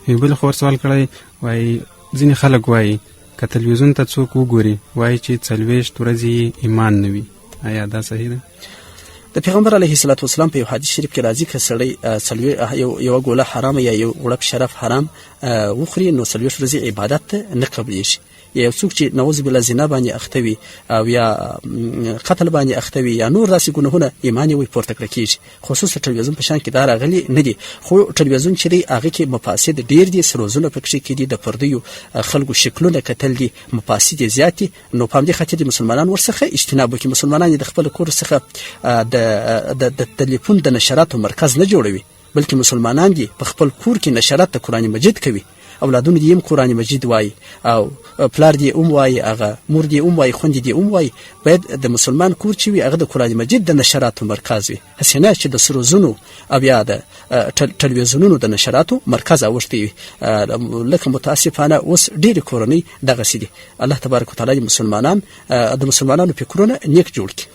یو بل خور سوال کړی، وایي ځینې خلک وایي که تلویزیون ته څوک وګوري، وایي چې 40 ورځې یې ایمان نه وي، ایا دا صحیح ده؟ د پیغمبر علیه الصلاة والسلام په یو حدیث شریف کې راځي، که سړی یوه ګوله حرام یا یو غوړپ شرف حرام وخوري، نو 40 ورځې عبادت نه قبلیږي. یا یو څوک چې نعوذ بالله زنا باندې اخته وي او یا قتل باندې اخته وي یا نور داسې ګناهونه، ایمان یې وي پورته کړه کېږي. خصوصا ټلویزیون په شان کې دا راغلي نه دي، خو ټلویزیون چې دی هغه کې مفاسد ډېر دي، سروزونه پکښې کې دي، د پردیو خلکو شکلونه کتل دي، مفاسد یې زیات دي. نو په همدې خاطر دې مسلمانان ورڅخه اجتناب وکړي. مسلمانان یې د خپل کور څخه د د تلیفون د نشراتو مرکز نه جوړوي، بلکې مسلمانان دي په خپل کور کې نشرات د قرآن مجید کوي. اولادونه دې هم قرآن مجید وایي او پلار دې هم وایي، هغه مور دې هم وایي، خوندې دې هم وایي. باید د مسلمان کور چې وي هغه د قرآن مجید د نشراتو مرکز وي، هسې نه چې د سرو زونو او یا د ټلویزیونونو د نشراتو مرکز اوښتی وي، لکه متاسفانه اوس ډېرې کورنۍ دغسې دي. الله تبارک وتعالی د مسلمانانو فکرونه نیک جوړ کړي.